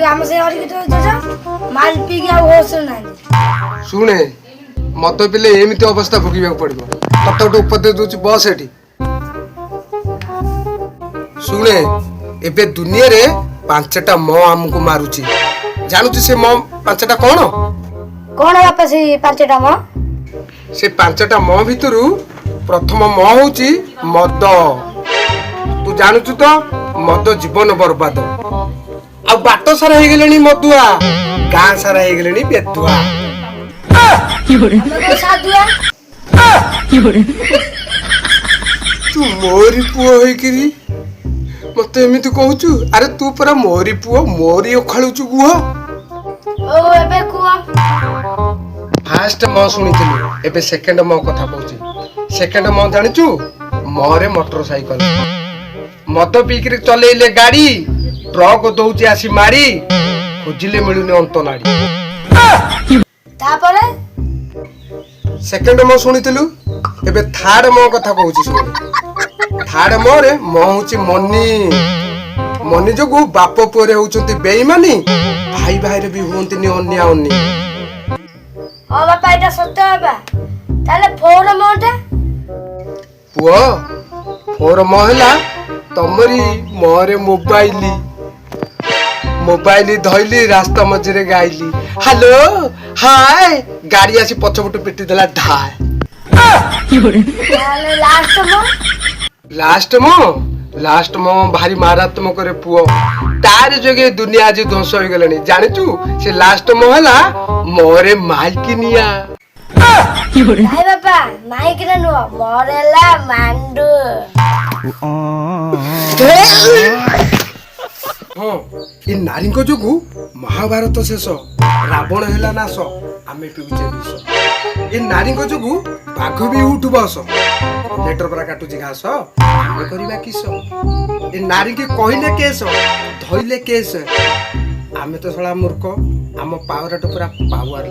ଯୋଉ ଆମ ସେ ହରିକିତ ଜେଜ ମାଲ ପିଇକି ଆଉ ହୋସରେ ନାହାନ୍ତି। ଶୁଣେ, ମଦ ପିଇଲେ ଏମିତି ଅବସ୍ଥା ଭୋଗିବାକୁ ପଡିବ। ତତେ ଗୋଟେ ଉପଦେଶ ଦଉଛି, ବସ ଏଠି, ଶୁଣେ। ଏବେ ଦୁନିଆରେ ପାଞ୍ଚଟା ମ ଆମକୁ ମାରୁଛି। ଜାଣୁଛୁ ସେ ମ ପାଞ୍ଚଟା କଣ? କଣ ବାପା, ସେଇ ପାଞ୍ଚଟା ମ? ସେ ପାଞ୍ଚଟା ମ ଭିତରୁ ପ୍ରଥମ ମ ହଉଛି ମଦ। ତୁ ଜାଣୁଛୁ ତ, ମଦ ଜୀବନ ବର୍ବାଦ। ଆଉ ବାଟ ସାରା ହେଇଗଲେଣି ମଦୁଆ, ଗାଁ ସାରା ହେଇଗଲେଣି ବେଦୁଆ। ଆମେ କଣ ସାଧୁଆ? ତୁ ମୋରି ପୁଅ ହେଇକିରି ମତେ ଏମିତି କହୁଛୁ? ଆରେ, ତୁ ପରା ମୋରି ପୁଅ, ମୋରି ଅଖାଳୁଛୁ ଗୁହ। ଓ, ଏବେ କୁହ। ଫାଷ୍ଟ ମ ଶୁଣିଥିଲି, ଏବେ ସେକେଣ୍ଡ ମ କଥା କହୁଛି। ସେକେଣ୍ଡ ମ ଜାଣିଛୁ? ମରେ ମୋଟର ସାଇକେଲ। ମଦ ପିଇକିରି ଚଲେଇଲେ ଗାଡି, ଟ୍ରକ ଦଉଛି ଆସି ମାରି, ଖୋଜିଲେ ମିଳୁନି ଅନ୍ତ ନାଡି। ତାପରେ? ସେକେଣ୍ଡ ମ ଶୁଣିଥିଲୁ, ଏବେ ଥାର୍ଡ ମ କଥା କହୁଛି, ଶୁଣ। ଥାର୍ଡ ମରେ ମ ହଉଛି ମନି। ମନି ଯୋଗୁ ବାପ ପୁଅରେ ହଉଛନ୍ତି ବେଇମାନି, ଭାଇ ଭାଇରେ ବି ହୁଅନ୍ତିନି ଅନ୍ୟା ଅନ୍ନି। ହଁ ବାପା, ଏଇଟା ସତ ବାପା। ତାହେଲେ ଫୋର ମଟା? ପୁଅ, ଫୋର ମ ହେଲା ତମରି ମରେ ମୋବାଇଲି। ମୋବାଇଲ ଧଇଲି, ରାସ୍ତା ମଝିରେ ଗାଇଲି ହାଲୋ ହାଏ, ଗାଡି ଆସି ପଛପଟୁ ପିଟି ଦେଲା ଢାଏ। ତାହେଲେ ଲାଷ୍ଟ ମ? ଲାଷ୍ଟ ମ, ଲାଷ୍ଟ ମ ଭାରି ମାରାତ୍ମକ ରେ ପୁଅ। ତାରି ଯୋଗେ ଦୁନିଆ ଆଜି ଧ୍ୱଂସ ହେଇଗଲାଣି, ଜାଣିଛୁ? ସେ ଲାଷ୍ଟ ମ ହେଲା ମରେ ମାଇକି ନିଆ। ନାଇଁ ବାପା, ମାଇକିନା ନୁହଁ, ମୋର ହେଲା ମାଣ୍ଡୁ। ହଁ, ଏ ନାରୀଙ୍କ ଯୋଗୁ ମହାଭାରତ ଶେଷ, ରାବଣ ହେଲା ନାଶ, ଆମେ ପିଉଛେ ବିଷ। ଏ ନାରୀଙ୍କ ଯୋଗୁ ବାଘ ବି ଉଠୁ ବସ, ଲେଟର ପରା କାଟୁଛି ଘାସ, ଆମେ କରିବା କିସ? ଏ ନାରୀକି କହିଲେ କେସ, ଧଇଲେ କେସ। ଆମେ ତ ଶଳା ମୂର୍ଖ, ଆମ ପାୱାରଟା ପୁରା ପାୱାର।